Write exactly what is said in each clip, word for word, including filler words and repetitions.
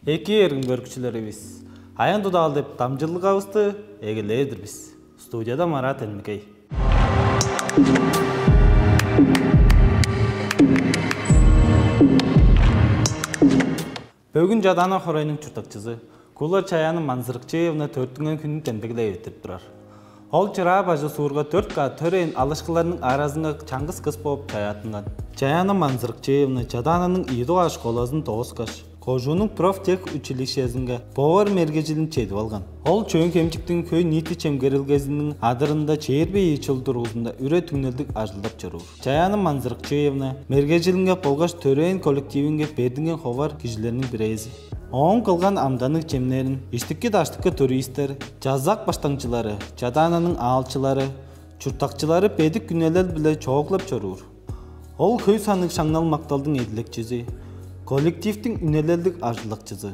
Эки эргим көрүкчүлеривис, «Аян-Дудаал» деп дамчыдылгавысты эгелээр-дир бис. Студияда Марат Элмегей. Бөгүн Чадаана хоорайның чурттакчызы Куулар Чаяна Манзырыкчыевна төрүттүнген хүнүн демдеглеп эрттирип турар. Ол чыраа бажы суурга дөрт каът төрээн алышкыларның аразынга чаңгыс кыс бооп чаяаттынган. Чаяна Манзырыкчыевна Чадаананың ийи дугаар школазын дооскаш, кожууннуң профтехучилищезинге повар мергежилин чедип алган. Ол Чөөн-Хемчиктиң хөй-ниити чемгерилгезиниң адырында чээрби ийи чыл дургузунда үре-түңнелдиг ажылдап чоруур. Чаяна Манзырыкчыевна мергежилинге болгаш төрээн коллективинге бердинген ховар кижилерниң бирээзи. Ооң кылган амданныг чемнерин иштики-даштыкы туристер, чазак баштаңчылары, Чадаананың аалчылары, чурттакчылары бедик үнелел-биле чооглап чоруур. Ол хөй санныг шаңнал-макталдың эдилекчизи, коллективтиң үнелелдиг ажылдакчызы,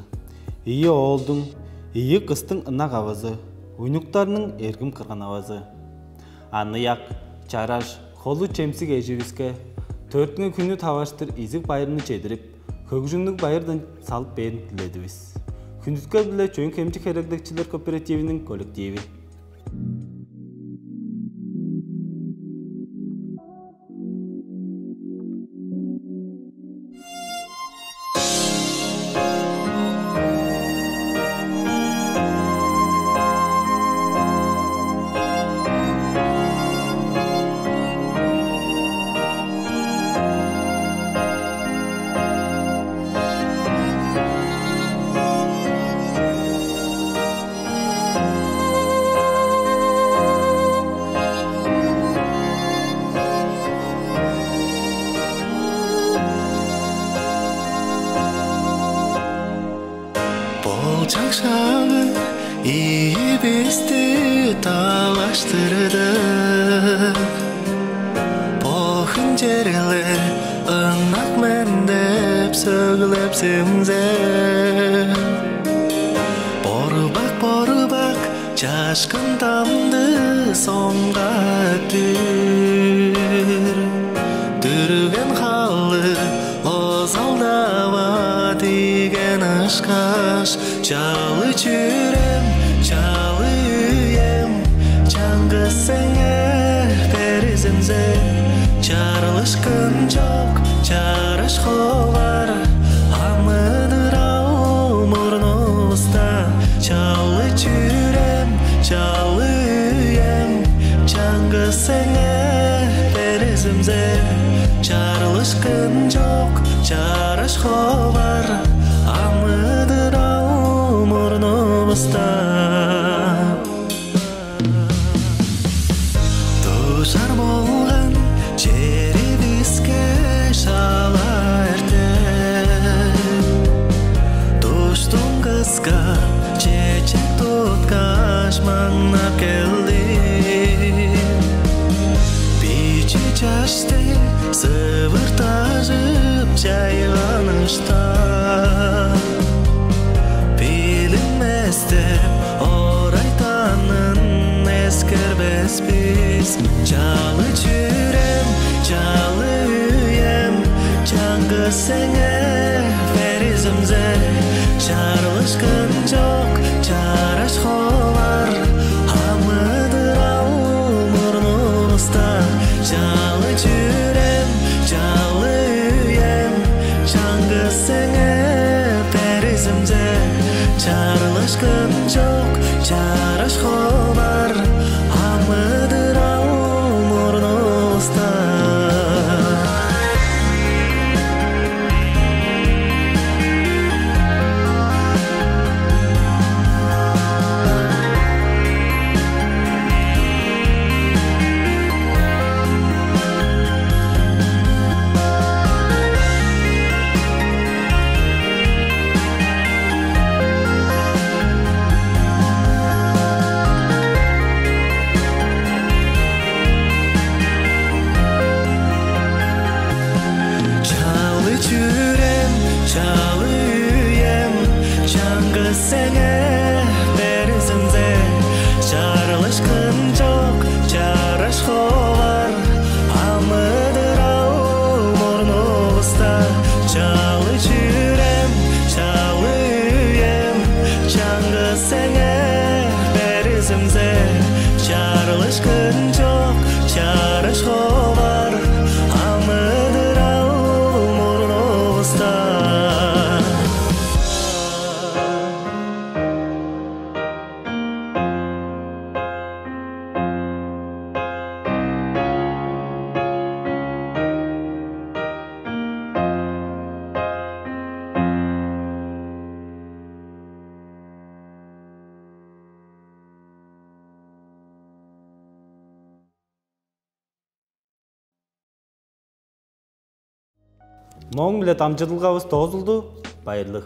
ийи оолдуң, ийи кыстың ынак авазы, уйнуктарның эргим кырган-авазы. Аныяк, чараш, холу чемсиг эживиске төрүттүнген хүнү таварыштыр изиг байырны чедирип, хөгжүмнүг байырдан салып бээрин диледивис. Хүндүткел-биле Чөөн-Хемчик хереглекчилер кооперативиниң коллективи. Болчак шагы ийи бисти талаштырды. Бо хүн черле ынак мен деп сөглепсиңзе, борбак-борбак чашкын тамды соңга дүр. Дүрген халы озалдава диген ышкаш, чалы чүрем, чалы үем, чаңгыс сеңээ берзимзе, чарлышкын чок, чараш ховар, амыдырал мурнувуста, чалы чүрем, чалы үем, чаңгыс сеңээ берзимзе, чарлышкын чок, чараш ховар, амыдырал мурнувуста. Дужар болган черивиске шала эрте, душтуң кыска чечек туткаш маңнап келди. Биче чаш дег сывыртажып чайганышта, билинмес деп орайтанын эскербес бис. Чалы чүрем, чалы үем, чаңгыс сеңээ берзимзе, чарлышкын чок, чараш ховар, амыдырал мурнувуста. Чалы чүрем, чалы үем, чаңгыс сеңээ берзимзе, чарлышкын чок, чараш ховар, амыдырал мурнувуста. Чалы чүрем, чалы үем, чаңгыс сеңээ берзимзе, чарлышкын чок, чараш ховар, амыдырал мурнувуста. Чалы чүрем, чалы Моң-биле дамчыдылгавыс доозулду. Байырлыг.